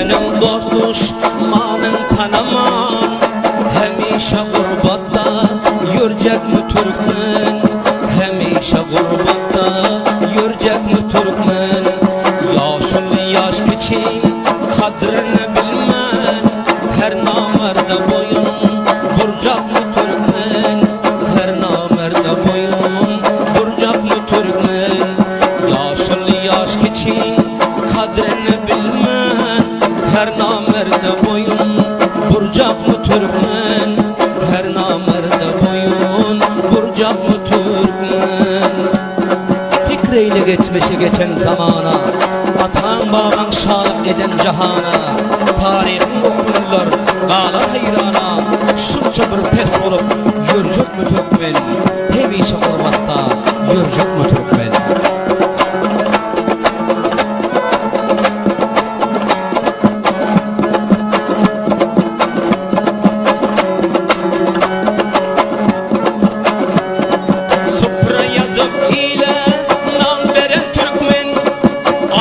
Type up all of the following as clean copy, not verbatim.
türkmeniň dost duşmanyn tanaman, Hemişe gurbatda ýörjekmi türkmen? Hemişe gurbatda ýörjekmi türkmen? Ýaşuly ýaş kiçiň kadryny bilmän, Her namarda boýun burjakmy türkmen? Her namarda boýun burjakmy türkmen? Ýaşuly ýaş kiçiň kadryny bilmän, Her namerde boýun burjakmy türkmen? Her namerde boýun burjakmy türkmen? Pikir eýle geçmişi geçen zamana, Ataň babaň şalyk eden jahana, Taryhyň okunlar galar haýrana, Şunça bir pes bolup ýörjekmi türkmen? Hemişe gurbatda ýörjekmi türkmen? Supra ýazyp ile nan beren türkmen,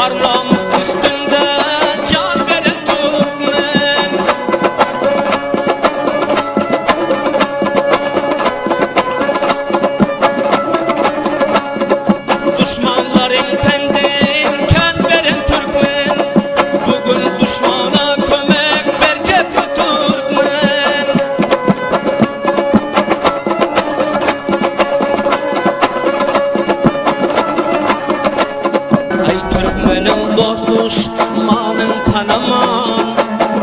Ar-namys üstünde jan beren türkmen. Duşmanlaryň pendin kän beren türkmen, Bu gün duşmana kömek berjekmi türkmen? Aý türkmeniň dost duşmanyn tanaman,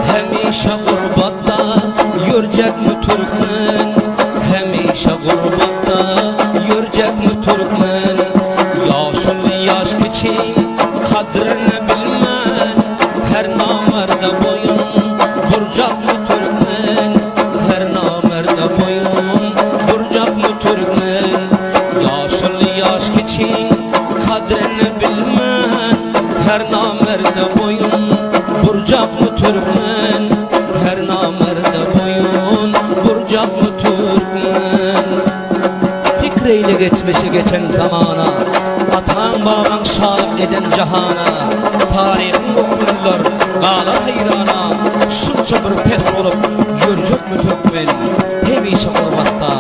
Hemişe gurbatda ýörjekmi türkmen? Hemişe gurbatda ýörjekmi türkmen? Ýaşuly ýaş kiçiň kadryny bilmän, Her namarda boýun burjakmy türkmen? Her namarda boýun burjakmy türkmen? Ýaşuly ýaş kiçiň kadryny bilmän, Her namerde boýun burjakmy türkmen? Her namerde boýun burjakmy türkmen? Pikir eýle geçmişi geçen zamana, Ataň babaň şalyk eden jahana, Taryhyň okunlar galar haýrana, Şunça bir pes bolup ýörjekmi türkmen? Hemişe gurbatda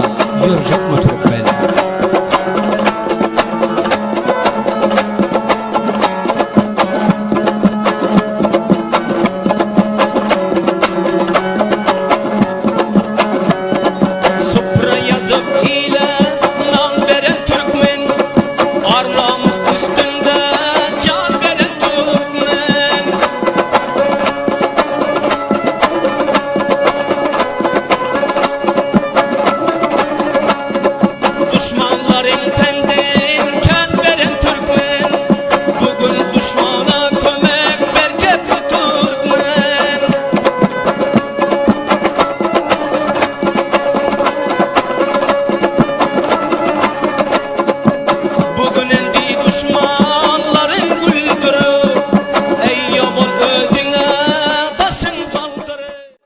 ýörjekmi türkmen? Supra ýazyp ile nan beren türkmen, Ar-namys üstünde jan beren türkmen. Duşmanlaryň.